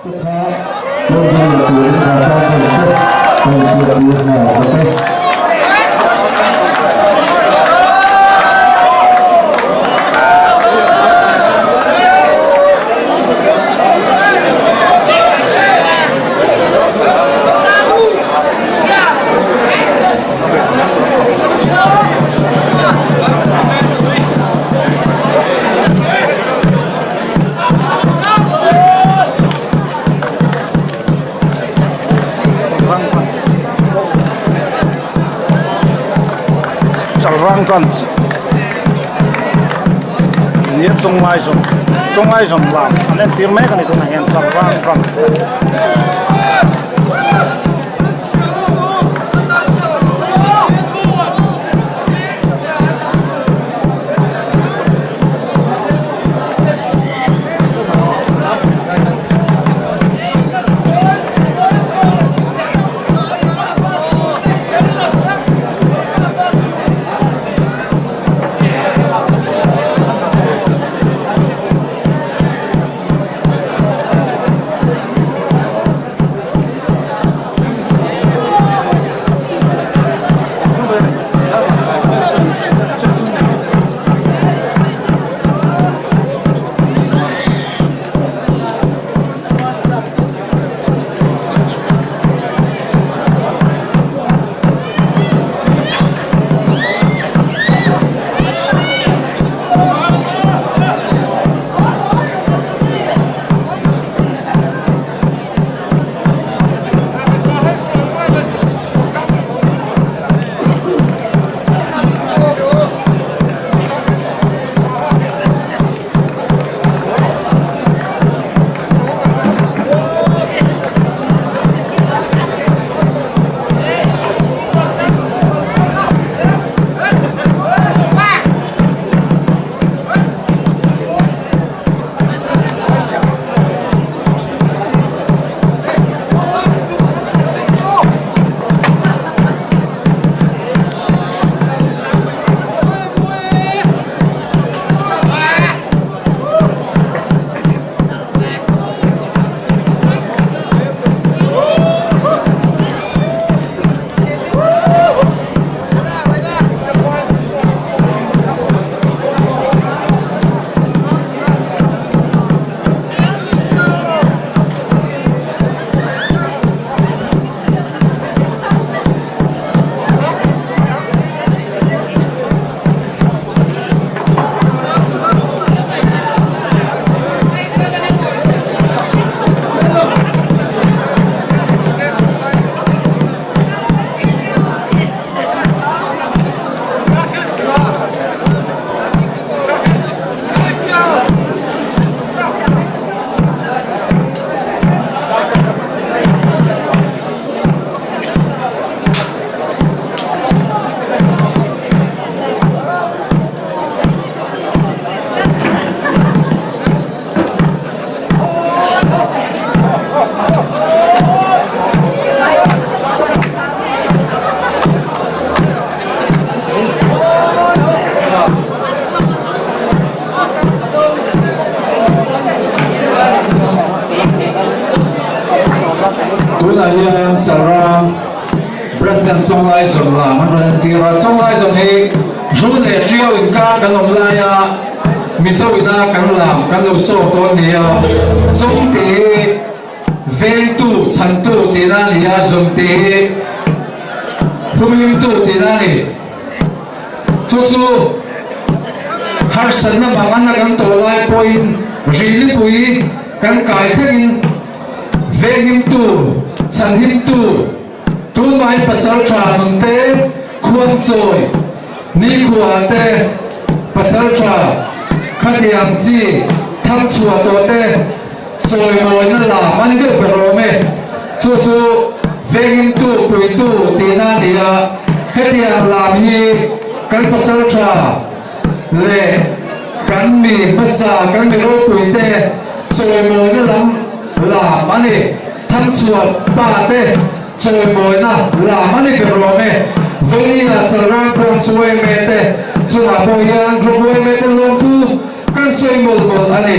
Te kha lo zir leh turin raltlan ho te kan hriat tir nghal bawk e. Chalrang dance nia chawnglai zawm chawnglai zawm lam an entir mek a ni tunah hian chalrang dance Tunah hian Chalrang President Chawnglai zawn lam an rawn entir a, Chawnglai zawn hi Rul leh Tiau inkar kan awm laia Mizo ina kan lam kan lo sawm dawn a ni a, Chawng tih hi Vengtu, chhantu tihna a ni a, zawn tih hi Humhimtu tihna a ni. Chu chu harsatna mangan a kan tawh lai pawhin Rilipui kan kai thlengin Venghimtu, chhanhimtu, tunmai pasal tha nun te, khuangchawi, nikhua te, pasal tha khatiang chi thangchhuah tawh te chawimawina lam a ni deuh ber awm e. Chu chu venghimtu, puitu tihna a ni a, hetiang lam hi kan pasal tha leh kan mi hmasa, kan mi ropui te chawimawina lam lam a ni. Thangchhuah pa te chawimawina lam a ni ber awm e. Vawinia Chalrang Branch yma te chungah pawh hian Group yma te lawmthu kan sawi mawlh mawlh a ni.